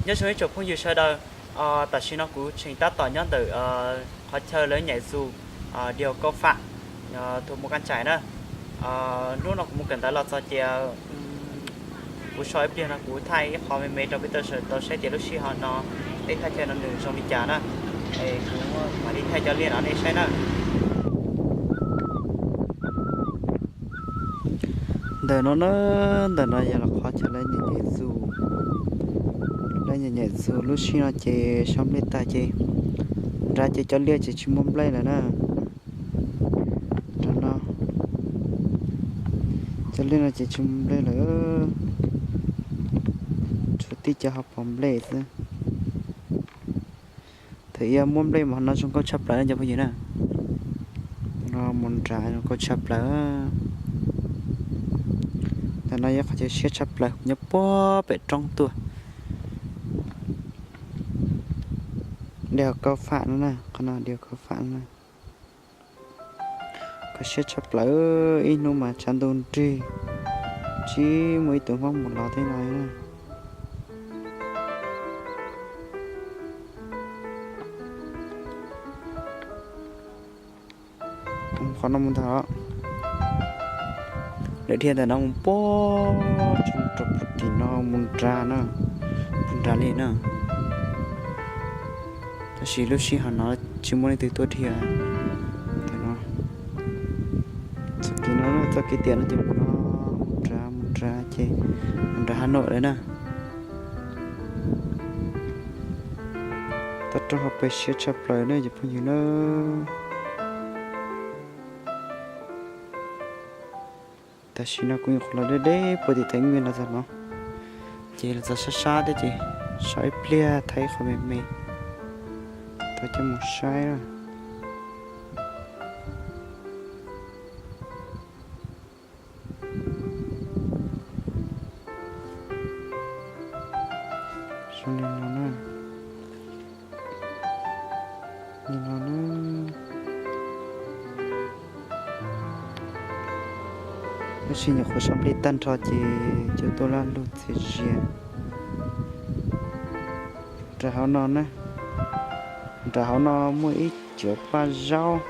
Nyob zoo ib tsoom phooj ywg sawv daws, tam sim no kuv tseem tab tom nyob ntawm qhov chaw lawv nyaim zus, Điều Cao Phạm, Thôn Mù Cang Chải na. Hnub no kuv mus kawm ntawv los txog ces kuv so ib pliag no kuv thaij ib qho me me rau peb tau sawv tau saib tias lub sij hawm no tej thaj chaw no nws zoo li cas na. Es kuv mam li thaij cov liaj no nej saib na. Ntawm no na, ntawm no yog los qhov chaw lawv nyaim nyaim zus, lawv nyaim nyaim zus lub sij no ces sab nplej tag ces nrad ces cov liaj ces tsis muaj nplej lawm na. Nrad no cov liaj no ces tsis muaj nplej lawm, tshuav tib cov ho pom nplej xwb. Thaum ub muaj nplej mas no zoo nkauj tshaj plaws na cov phooj ywg na. No mus nrad zoo nkauj tshaj plaws. Ntawm no yog qhov chaw siab tshaj plaws nyob puag pem roob tuaj. Điều Cao Phạm no na, qhov no Điều Cao Phạm no na. Kho siab tshaj plaws, ib hnub mas tshav ntuj nrig, tsis muaj ib tug Hmoob mus los tej no na. Qhov no mus ntag, lawv dhia ntawm no mus puag tsuas rau puag tim no mus nrad na, puag nrad li na. Tab sis lub sij hawm no tsis muaj leej twg tuaj dhia ntawm no. Txoj kev no, txoj kev tiam no ces mus no, mus nrad, mus nrad ces mus nrad Hà Nội lawm na. Toj roob hauv pes siab tshaj plaws na cov phooj ywg na. Tam sim no kuv nyuam qhuav los deb deb puag tim Thái Nguyên los txog no, ces los txog sab sab thiab ces so ib pliag thaij ib qho me me tau coj mus saib. Zoo li no na. Li no na. Tab sis nyuam qhuav so nplej tag nrho ces coj tuaj laj lug txias zias. Nram hauv no na, nram hauv no muaj ib cov paj zaub.